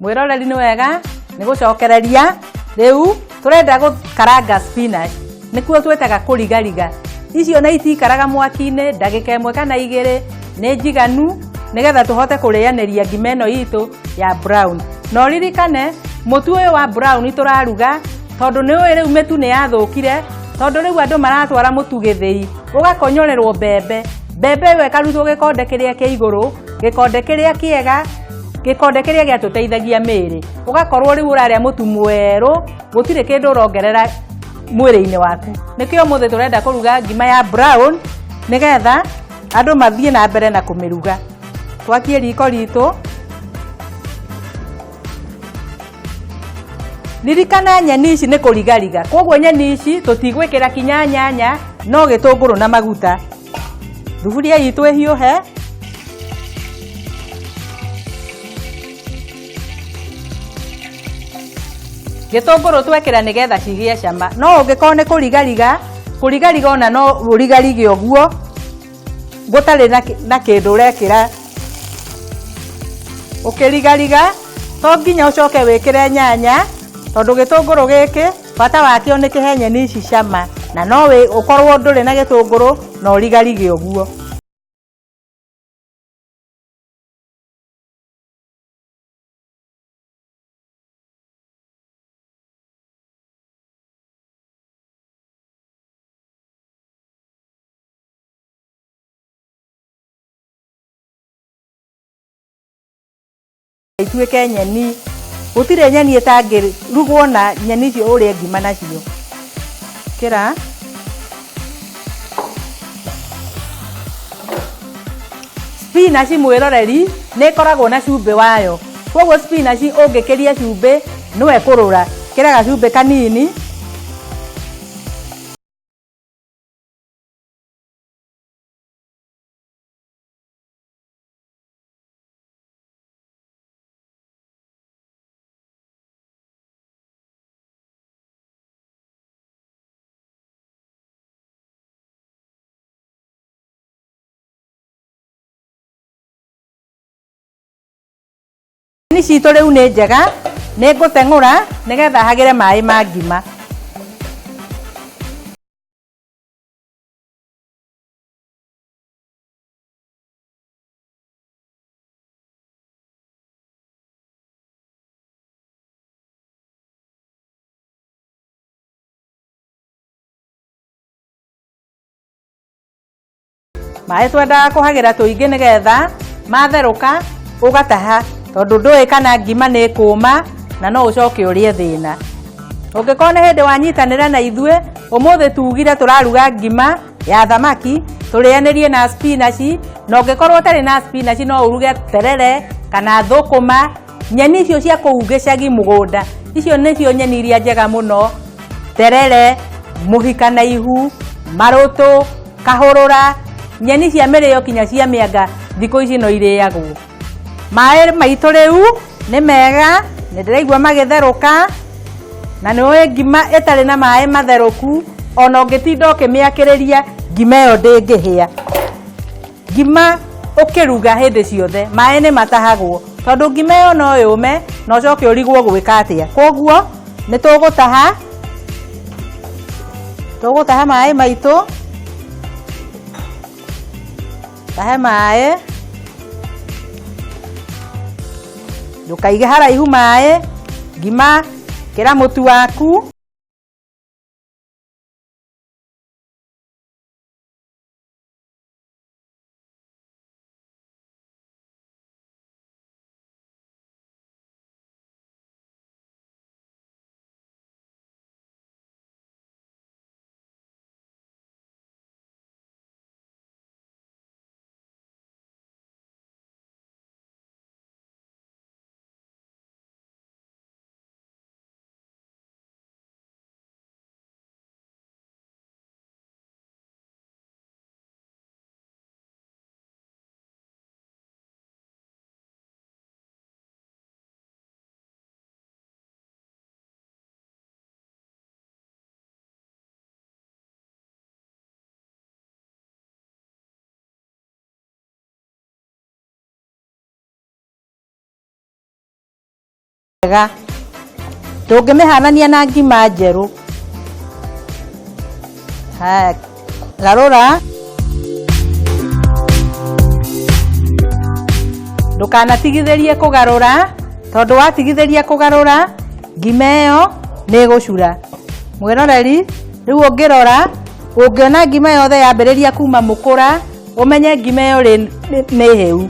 Mwĩroreri, nĩ wega nĩ gũcokereria. Rĩu tũrenda gũkaranga spinach, nĩkuo twĩtaga kũrigariga. Icio na itikaraga mwaki-inĩ ndagĩka 1 kana 2 nĩ njiganu, nĩgetha tũhote kũrĩanĩria ngima ĩno itũ ya brown. Na ũririkane mũtu ũyũ wa brown tũraruga, tondũ nĩ ũĩ rĩu mĩtu nĩ yathũkire, tondũ rĩu andũ maratwara mũtu gĩthĩi, ũgakonyorerwo mbembe, mbembe ĩyo ĩkarutwo gĩkonde kĩrĩa kĩa igũrũ, gĩkonde kĩrĩa kĩega, gĩkonde kĩrĩa gĩatũteithagia mĩĩrĩ. Ũgakorwo rĩu ũrarĩa mũtu mwerũ, gũtirĩ kĩndũ ũrongerera mwĩrĩ-inĩ waku. Nĩkĩo ũmũthĩ tũrenda kũruga ngima ya brown, nĩgetha andũ mathiĩ na mbere na kũmĩruga. Twakie riko ritũ. Ririkana nyeni ici nĩ kũrigariga, koguo nyeni ici tũtigwĩkĩra kinya nyanya, no gĩtũngũrũ na maguta. Thuburia itũ ĩhiũhe. Gĩtũngũrũ twekĩra nĩgetha cigĩe cama, no ũngĩkorwo nĩ kũrigariga, kũrigariga ona no ũrigarige ũguo gũtarĩ na kĩndũ ũrekĩra. Ũkĩrigariga to nginya ũcoke wĩkĩre nyanya, tondũ gĩtũngũrũ gĩkĩ bata wakĩo nĩ kĩhe nyeni ici cama, na no ũkorwo ndũrĩ na gĩtũngũrũ na ũrigarige ũguo. Ituĩke nyeni, gũtirĩ nyeni ĩtangĩrugwo na nyeni icio ũrĩe ngima nacio. Kĩra spinach, mwĩroreri, nĩ ĩkoragwo na cumbĩ wayo, koguo spinach ũngĩkĩria cumbĩ no ĩkũrũra. Kĩra gacumbĩ kanini. Nyeni citũ rĩu nĩ njega, nĩ ngũteng'ũra nĩgetha hagĩre maĩ ma ngima. Maĩ twendaga kũhagĩra tũingĩ nĩgetha matherũka ũgataha, tondũ ndũĩ kana ngima nĩ ĩkũma na no ũcoke ũrĩe thĩna. Ũngĩkorwo nĩ hĩndĩ wanyitanĩra na ithuĩ, ũmũthĩ tugire tũraruga ngima ya thamaki tũrĩanĩrie na spinach, na ũngĩkorwo ũtarĩ na spinach no ũruge terere kana thũkũma, nyeni icio cia kũu gĩcagi mũgũnda, icio nĩcio nyeni iria njega mũno, terere, mũhikanaihu, marũtũ, kahũrũra, nyeni cia mĩrĩo kinya cia mĩanga thikũ ici no irĩagwo. Maĩ maitũ rĩu nĩ mega, nĩ ndĩraigua magĩtherũka, na nĩ ũĩ ngima ĩtarĩ na maĩ matherũku, ona ũngĩtinda ũkĩmĩakĩrĩria ngima ĩyo ndĩngĩhĩa. Ngima ũkĩruga hĩndĩ ciothe maĩ nĩ matahagwo, tondũ ngima ĩyo no yũme na ũcoke ũrigwo gwĩka atĩa. Koguo nĩ tũgũtaha, tũgũtaha maĩ maitũ, tahe maĩ, ndũkaige haraihu maĩ, ngima ĩkĩra mũtu waku. Njega, ndũngĩmĩhanania na ngima njerũ. Haya, garũra. Ndũkanatigithĩrie kũgarũra, tondũ watigithĩria kũgarũra, ngima ĩyo nĩ ĩgũcura. Mwĩroreri, rĩu ũngĩrora, ũngĩona ngima yothe yambĩrĩria kuma mũkũra, ũmenye ngima ĩyo nĩ hĩu.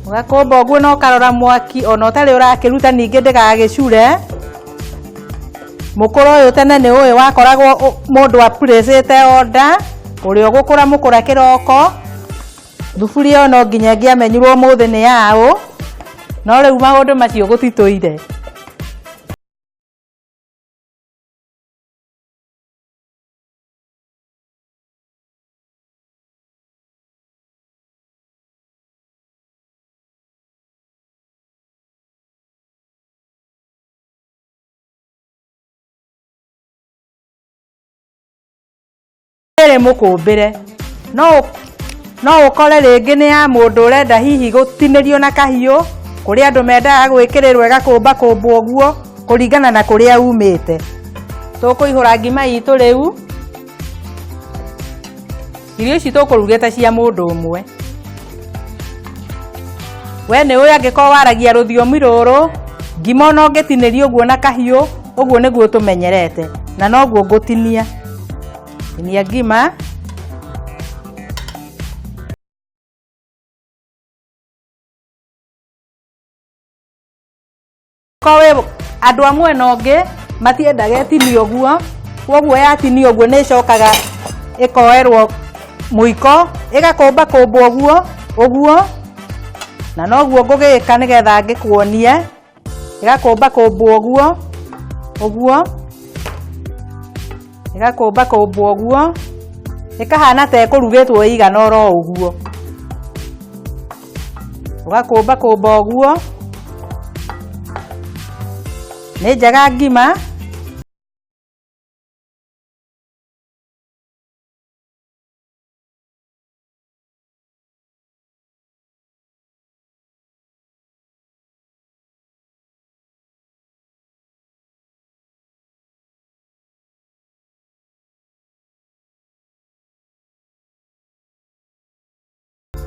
Ũgakũmba ũguo na ũkarora mwaki ona ũtarĩ ũrakĩruta ningĩ ndĩgagĩcure. Mũkũra ũyũ tene nĩ ũĩ wakoragwo mũndũ apurĩcĩte order, ũrĩa ũgũkũra mũkũra kĩroko, thuburia ĩyo no nginya ĩngĩamenyirwo ũmũthĩ nĩ yaũ, no rĩu maũndũ macio gũtitũire. Ĩrĩ mũkũmbĩre no ũkore rĩngĩ nĩ ya mũndũ ũrenda hihi gũtinĩrio na kahiũ, kũrĩ andũ mendaga gwĩkĩrĩrwo ĩgakũmba kũmbwo ũguo kũringana na kũrĩa umĩte. Tũkũihũra ngima itũ rĩu. Irio ici tũkũrugĩte cia mũndũ ũmwe. We nĩ ũĩ angĩkorwo waragia rũthiomi rũrũ, ngima ona ũngĩtinĩria ũguo na kahiũ, ũguo nĩguo tũmenyerete na noguo ngũtinia. Tinia ngima. Korwo andũ a mwena ũngĩ matiendaga ĩtinio ũguo, koguo yatinio ũguo nĩ ĩcokaga ĩkoerwo mũiko, ĩgakũmba kũmbwo ũguo ũguo, na noguo ngũgĩka nĩgetha ngĩkuonie, ĩgakũmba kũmbwo ũguo ũguo, ĩgakũmba kũmbwo ũguo, ĩkahana ta ĩkũrugĩtwo ĩigana oro ũguo. Ũgakũmba kũmba ũguo. Nĩ njega ngima.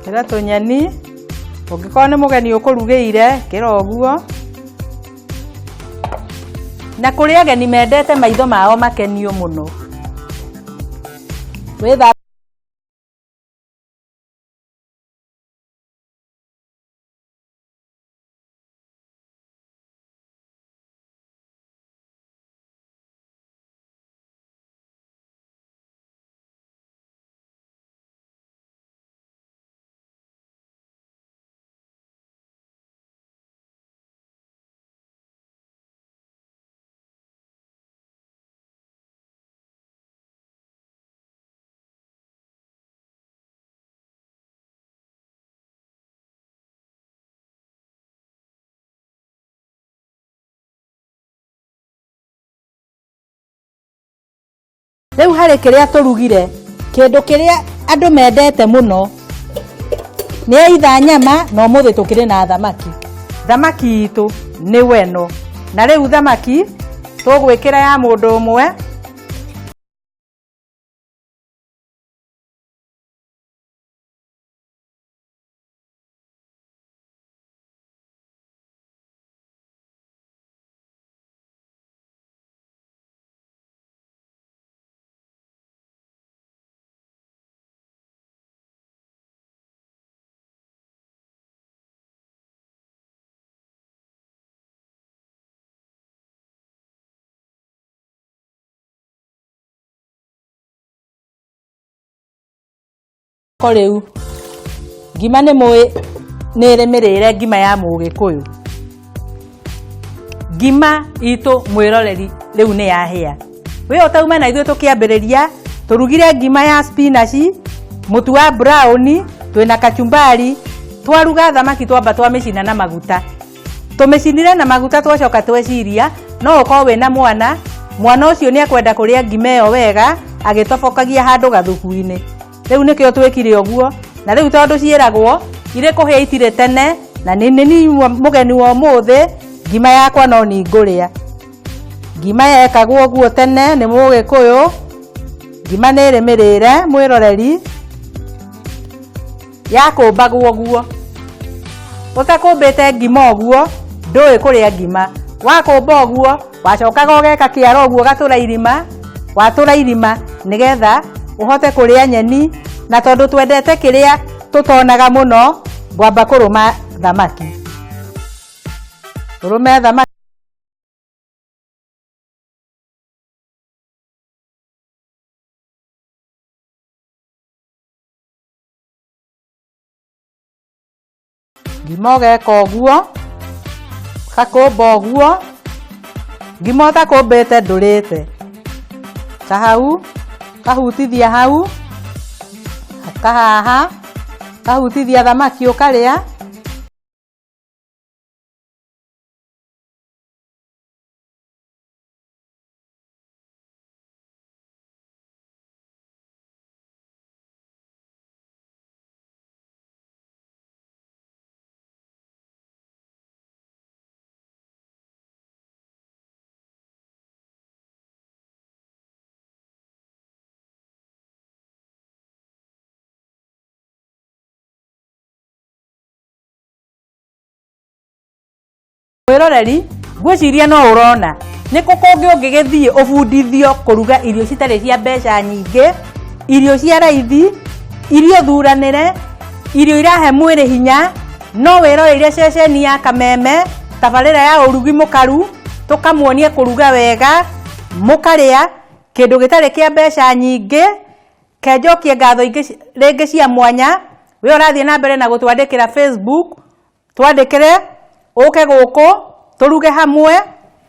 Kĩra tũnyeni, ũngĩkorwo nĩ mũgeni ũkũrugĩire, kĩra ũguo. Na kũrĩ ageni mendete maitho mao makenio mũno. Wĩtha Rĩu harĩ kĩrĩa tũrugire, kĩndũ kĩrĩa andũ mendete mũno nĩ either nyama na ũmũthĩ tũkĩrĩ na thamaki. Thamaki itũ nĩ weno, na rĩu thamaki tũgwĩkĩra ya mũndũ ũmwe. Ko rĩu ngima nĩ mũĩ nĩ ĩrĩ mĩrĩre ngima ya mũgĩkũyũ. Ngima itũ mwĩroreri rĩu nĩ yahĩa. Wĩ ũtauma na ithuĩ tũkĩambĩrĩria, tũrugire ngima ya spinach, mũtu wa brown, twĩna kachumbari, twaruga thamaki twamba twamĩcina na maguta. Tũmĩcinire na maguta twacoka tweciria no ũkorwo wĩna mwana, mwana ũcio nĩ ekwenda kũrĩa ngima ĩyo wega agĩtobokagia handũ gathubu-inĩ. Rĩu nĩkĩo twĩkire ũguo, na rĩu tondũ ciĩragwo irĩ kũhĩa itirĩ tene, na nĩ niĩ mũgeni wa ũmũthĩ, ngima yakwa no ni ngũrĩa. Ngima yekagwo ũguo tene nĩ mũgĩkũyũ, ngima nĩ ĩrĩ mĩrĩre mwĩroreri, yakũmbagwo ũguo. Ũtakũmbĩte ngima ũguo, ndũĩ kũrĩa ngima. Wakũmba ũguo, wacokaga ũgeka kĩara ũguo ũgatũra irima, watũra irima nĩgetha ũhote kũrĩa nyeni, na tondũ twendete kĩrĩa tũtonaga mũno, ngwamba kũrũma thamaki. Ũrũme thamaki. Ngima ũgeka ũguo, ũgakũmba ũguo, ngima ũtakũmbĩte ndũrĩte. Kahau, kahutithia hau, kahaha, kahutithia thamaki ũkarĩa. Mwĩroreri, ngwĩciria no ũrona nĩ kũ kũngĩ ũngĩgĩthiĩ ũbundithio kũruga irio citarĩ cia mbeca nyingĩ, irio cia raithi, irio thuranĩre, irio irahe mwĩrĩ hinya, no wĩroreire ceceni ya Kameme, tabarĩra ya ũrugi mũkaru, tũkamuonia kũruga wega, mũkarĩa kĩndũ gĩtarĩ kĩa mbeca nyingĩ. Kenjokie ngatho ingĩ rĩngĩ cia mwanya, we ũrathiĩ na mbere na gũtwandĩkĩra Facebook, twandĩkĩre ũke gũkũ tũruge hamwe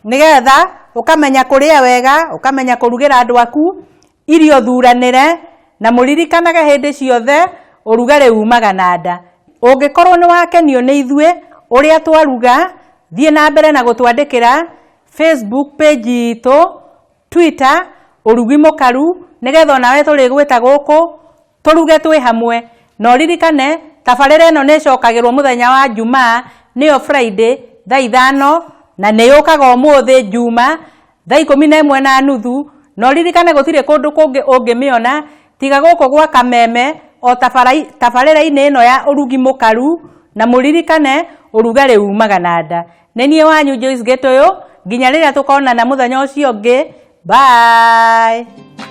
nĩgetha ũkamenya kũrĩa wega, ũkamenya kũrugĩra andũ aku irio thuranĩre, na mũririkanage hĩndĩ ciothe ũrugarĩ umaga na nda. Ũngĩkorwo nĩ wakenio nĩ ithuĩ ũrĩa twaruga, thiĩ na mbere na gũtwandĩkĩra Facebook page itũ, Twitter, ũrugi mũkaru, nĩgetha onawe tũrĩgwĩta gũkũ tũruge twĩ hamwe. Na ũririkane tabarĩra ĩno nĩ ĩcokagĩrwo mũthenya wa Jumaa, nĩyo Friday thaa 5, na nĩ yũkaga ũmũthĩ Juma thaa 11:30. Na ũririkane gũtirĩ kũndũ kũngĩ ũngĩmĩona tiga gũkũ gwa Kameme o tabarĩra-inĩ ĩno ya ũrugi mũkaru, na mũririkane ũrugarĩ umaga na nda. Nĩ niĩ wanyu Joyce Gĩtũyũ, nginya rĩrĩa tũkonana mũthenya ũcio ũngĩ. Bye.